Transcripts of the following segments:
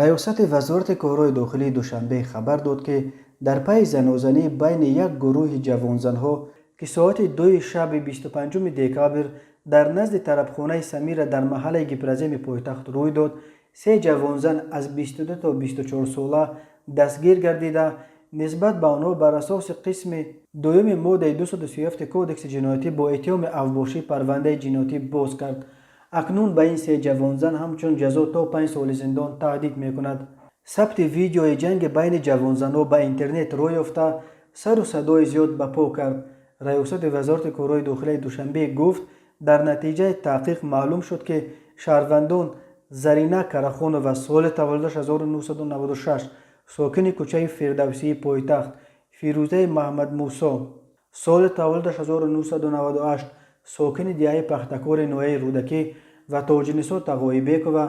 Раёсати Вазорати корҳои дохилии Душанбе хабар дод, ки дар пайи занозанӣ байни як гурӯҳи ҷавонзанҳо, ки соати 2-и шаби 25 декабр дар назди тарабхонаи Самира дар маҳаллаи Гипроземи пойтахт рӯй дод, се ҷавонзан аз 22 то 24 сола дастгир гардида, нисбат ба онҳо бар асоси қисми дуюми моддаи 237 Кодекси ҷиноятӣ бо иттиҳоми авбошӣ парвандаи ҷиноятӣ боз кард. Акнун ба ин се ҷавонзан ҳамчун ҷазо то 5 соли зиндон таҳдид мекунад. Сабти видеои ҷанги байни ҷавонзанҳо ба интернет рӯй ёфта, сару садои зиёд ба по кард. Раёсати Вазорати корҳои дохилаи Душанбе гуфт, дар натиҷаи таҳқиқ маълум шуд, ки шаҳрвандон Зарина Карахонова, соли таваллудаш 1996, сокини кӯчаи Фирдавсии пойтахт, Фирӯзаи Маҳмадмусо, соли таваллудаш 1998, сокини деҳаи Пахтакори ноҳияи Рӯдакӣ, ва Тоҷинисо Тағоибекова,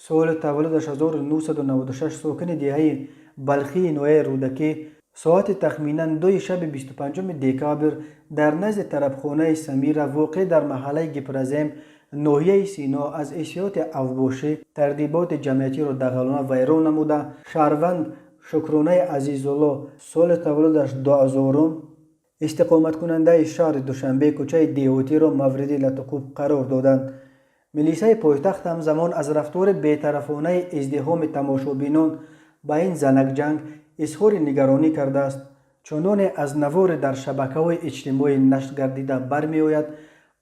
соли таваллудаш 1996, сокини деҳаи Балхии ноҳияи Рӯдакӣ, соати тахминан 2-и шаби 25 декабр дар назди тарабхонаи Самира, воқеъ дар маҳаллаи Гипрозем, ноҳияи Сино, аз ҳиссиёти авбошӣ тартиботи ҷамъиятиро дағалона вайрон намуда, шаҳрванд Шукронаи Азизулло, соли таваллудаш 2000, истиқоматкунандаи шаҳри Душанбе, кӯчаи Деҳотиро мавриди латукӯб қарор доданд. Милисаи пойтахт ҳамзамон аз рафтори бетарафонаи издиҳоми тамошобинон ба ин занакҷанг изҳори нигаронӣ кардааст. Чуноне аз навори дар шабакаҳои иҷтимоӣ нашр гардида бармеояд,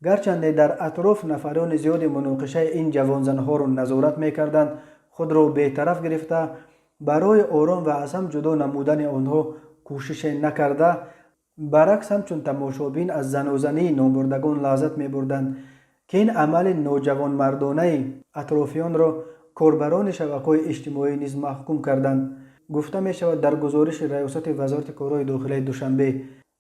гарчанде дар атроф нафарони зиёди муноқишаи ин ҷавонзанҳоро назорат мекарданд, худро бетараф гирифта, барои ором ва аз ҳам ҷудо намудани онҳо кӯшише накарда, баръакс, ҳамчун тамошобин аз занозании номбурдагон лаззат мебурданд, ки ин амали ноҷавонмардонаи атрофиёнро корбарони шабакаҳои иҷтимоӣ низ маҳкум карданд, гуфта мешавад дар гузориши Раёсати Вазорати корҳои дохилаи Душанбе.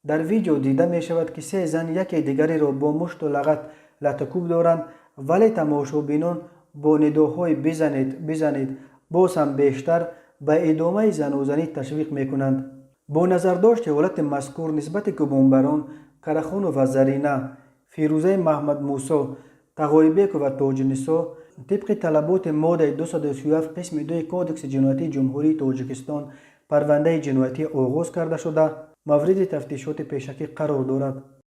Дар видео дида мешавад, ки се зан яке дигареро бо мушту лағат латукӯб доранд, вале тамошобинон бо нидоҳои «Бизанед, бизанед, боз ҳам бештар» ба идомаи занозанӣ ташвиқ мекунанд. Бо назардошти ҳолати мазкур, нисбати гумонбарон Карахонова Зарина, Фирӯзаи Маҳмадмусо, Тағоибекова Тоҷинисо тибқи талаботи моддаи 237 қисми 2 Кодекси ҷиноятии Ҷумҳурии Тоҷикистон парвандаи ҷиноятӣ оғоз карда шуда, мавриди тафтишоти пешакӣ қарор дорад.